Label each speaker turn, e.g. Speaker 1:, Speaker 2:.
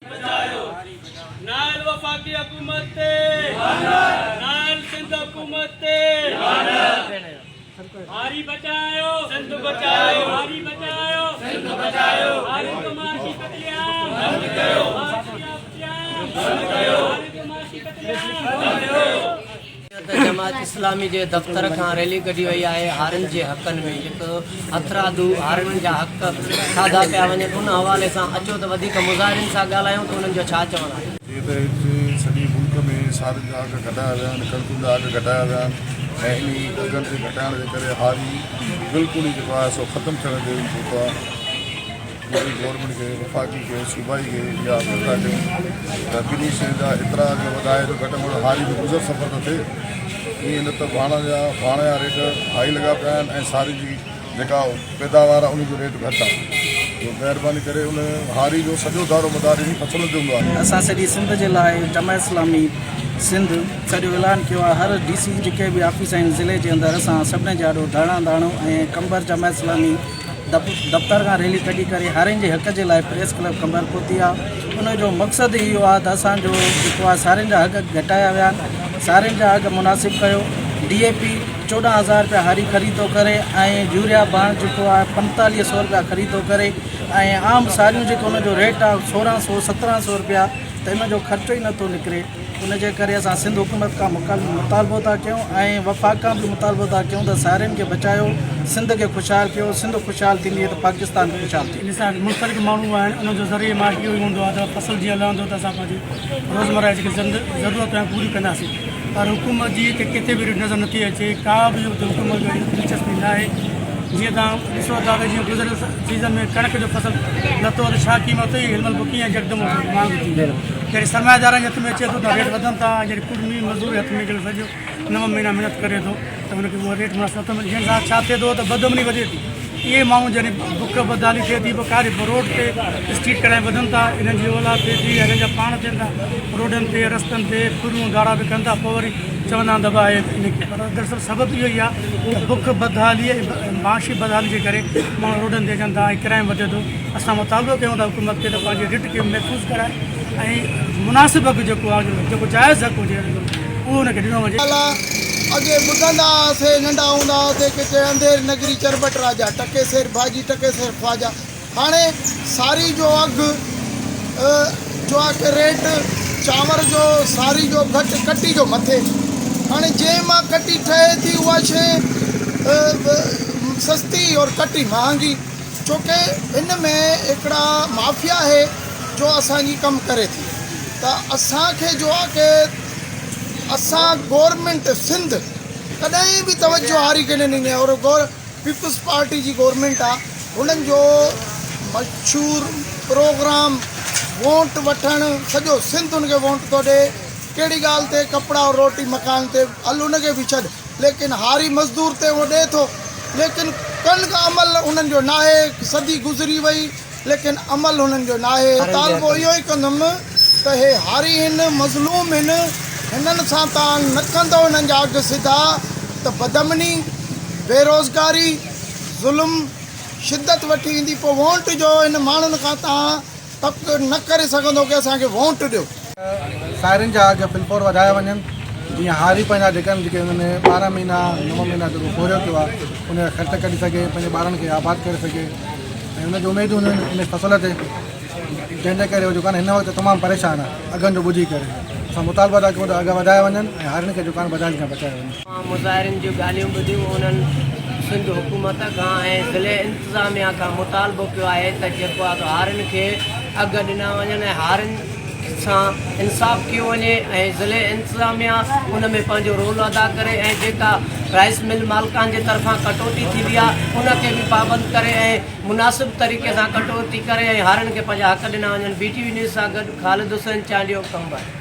Speaker 1: بچايو نااهل وفاقي حڪومت تي نااهل سنڌ حڪومت تي هاري بچايو سنڌ بچايو هاري بچايو سنڌ بچايو هاري جو معاشي قتل عام بند ڪيو بند ڪيو هاري جو معاشي قتل عام بند ڪيو.
Speaker 2: ته جماعت اسلامي جي دفتر کان ريلي ڪڍي وئي آهي هارين جي حقن ۾ جيڪو هٿرادو هارين جا حق کاڌا پيا وڃن ان حوالي سان اچو ته وڌيڪ مظاهرين سان ڳالهايون ته انهن جو ڇا چوڻ آهي.
Speaker 3: جيئن ته هتي سڄي ملڪ ۾ سارين جا اگهه گهٽايا ويا آهن، ڪڻڪن جا اگهه گهٽايا ويا آهن ۽ انهي اگهن کي گهٽائڻ جي ڪري هاري بلڪل ئي جيڪو آهي سو ختم ٿيڻ تي پهتو آهي. مودي گورنمينٽ کي وفاقي کي صوبائي کي اها اپيل ٿا ڪيون ته ٻنهي شين جا ايترا اگهه وڌائي جو گهٽ ۾ گهٽ هاري جو گذر سفر ته ٿئي ائين نه ته ڀاڻ جا ڀاڻ جا ريٽ هائي لڳا پيا آهن ۽ ساري جي جيڪا پيداوار آهي ان جو ريٽ گهٽ آهي جو مهرباني ڪري ان هاري جو سڄو دارو مدار انهي فصلن تي هوندو آهي.
Speaker 4: اسان سڄي سنڌ جي لاء جماعت اسلامي سنڌ سڄو اعلان ڪيو آهي هر ڊي سي جيڪي به آفيس آهن ضلعي جي اندر اسان سڀني جي آڏو ڌرڻا ڌاڻو ۽ قمبر جماعت اسلامي دفتر کان ريلي ڪڍي ڪري هارين جي حق جي لاء پريس ڪلب قمبر پهتي آهي ان جو مقصد اهو آهي ته اسان جو جيڪو آهي سارين جا حق گهٽايا ويا آهن سارين جا اگهه مناسب ڪيو ڊي اي پي 14 هزار رپيا هاري خريد ٿو ڪري ۽ يوريا ڀاڻ جيڪو آهي 45 سو رپيا خريد ٿو ڪري ۽ عام ساريون جيڪو ان جو ريٽ آهي 16 سو 17 سو رپيا ته ان جو خرچو ئي نٿو نڪري ان جي ڪري اسان سنڌ حڪومت کان مطالبو ٿا ڪيون ۽ وفاق کان به مطالبو ٿا ڪيون ته سارين کي بچايو، سنڌ کي خوشحال ڪيو، سنڌ خوشحال ٿيندي ته پاڪستان خوشحال ٿيندو.
Speaker 5: ان سان منسلڪ ماڻهو آهن انهن جو ذريعي معاش اهو ئي هوندو آهي ته فصل جيئن لهندو ته اسان پنهنجي روزمره جي جيڪي ضرورتون آهن پوريون ڪنداسين پر حڪومت جي هتي ڪٿي به نظر نٿي اچي ڪا به هتي حڪومت جو دلچسپي ناهي جيئن توهان ڏسو ٿا ته جيئن گذريل سيزن ۾ ڪڻڪ جو فصل لٿو ته ڇا قيمت هئي هن مهل به ڪيئن يڪدم مهانگو ٿي ويو جڏهن سرمائيدارن جي هٿ ۾ اچي ٿو ته ريٽ وڌن ٿا ۽ جڏهن ڪڙمي مزدور جي هٿ ۾ جڏهن سڄو نو مهينا محنت ڪري ٿو ته هن کي اهو ريٽ مناسب نٿو ملي جنهن سان ڇا ٿئي ٿو ته بدامني وڌي ٿي اهي ماڻهو جڏهن بک بدحالي ٿئي ٿي پوء ڪاري روڊ تي اسٽريٽ ڪرائم وڌن ٿا انهن جي اولاد ٿئي ٿي هنن جا پاڻ ٿين ٿا روڊن تي رستن تي ڦرون ڌاڙا به ڪن ٿا پوء وري چوندا آهن دٻا آهي ان کي پر دراصل سبب اهو ئي آهي ته بک بدحالي ۽ معاشي بدحالي جي ڪري ماڻهو روڊن تي اچن ٿا ۽ ڪرائم وڌي ٿو اسان مطالبو ڪيون ٿا حڪومت کي ته پنهنجي رٽ کي محفوظ ڪرائي ۽ مناسب اگهه جيڪو آهي جيڪو جائز حق هجي اهو ان کي ڏنو وڃي.
Speaker 6: الا اڳي ٻڌندا هئاسي ننڍا هوندا هئاسي ڪٿي انڌير نگري چرٻٽ راجا ٽڪي سير ڀاڄي ٽڪي سير خواجا هاڻي ساري جو اگهه جو آ ڪي ريٽ چانور جو ساري جو گهٽ ڪٽي جو مٿي هاڻي جنهن مان ڪٽي ٺهي ٿي اها شيء سستي اور ڪٽي مهانگي ڇوڪه هن ۾ هڪڙا مافيا آهي جو اسان جي ڪم ڪري ٿي ته اسان کي جو آ ڪي اسان گورنمينٽ سنڌ ڪڏهن به توجه هاري کي نه ڏني آهي اور پيپلز پارٽي جي گورنمينٽ آ هنن جو مشهور پروگرام وونٽ وٺڻ سڄو سنڌ ان کي وونٽ ٿو ڏي ڪهڙي ڳالهه تي ڪپڙا اور روٽي مڪان تي هل ان کي به ڇڏ ليڪن هاري مزدور تي اهو ڏئي ٿو ليڪن ڪن کا عمل انهن جو ناهي صدي گذري وئي ليڪن عمل انهن جو ناهي مطالبو اهو ئي ڪندم ته هي هاري هن مظلوم هن هنن سان تان نه ڪندو هنن جا اگهه سڌا ته بدامني بيروزگاري ظلم شدت وٺي ايندي پوء وونٽ جو هن ماڻهن کان تان تڪ نه ڪري سگهندو ڪي اسان کي وونٽ ڏيو.
Speaker 7: سارين جا اگهه فلفور وڌايا وڃن جيئن هاري پنهنجا جيڪي آهن جيڪي انهن 12 مهينا نو مهينا جيڪو پورهيو ڪيو آهي ان جا خرچ ڪڍي سگهي پنهنجي ٻارن کي آباد ڪري سگهي ۽ ان جون اميدون هونديون آهن ان فصل تي جنهن جي ڪري هو جيڪو آهي هن وقت تمام پريشان آهي اگهن جو ٻڌي ڪري اسان مطالبا ٿا ڪيون ته اگهه وڌايا وڃن ۽ هارين کي جيڪو آهي بدحالي کان بچايو وڃي.
Speaker 2: مظاهرين جون ڳالهيون ٻڌيون انهن سنڌ حڪومت کان ۽ ضلعي انتظاميا کان مطالبو ڪيو آهي ته جيڪو آهي سو هارين کي اگهه ڏنا وڃن ۽ هارين سان انصاف ڪيو وڃي ۽ ضلعي انتظاميا ان ۾ پنهنجو رول ادا ڪري ۽ جيڪا رائس مل مالڪان جي طرفان ڪٽوتي ٿيندي آهي ان کي به پابند ڪري ۽ مناسب طريقي سان ڪٽوتي ڪري ۽ هارين کي پنهنجا حق ڏنا وڃن بي ٽي وي نيوز سان گڏ خالد حسين چانڊيو قمبر.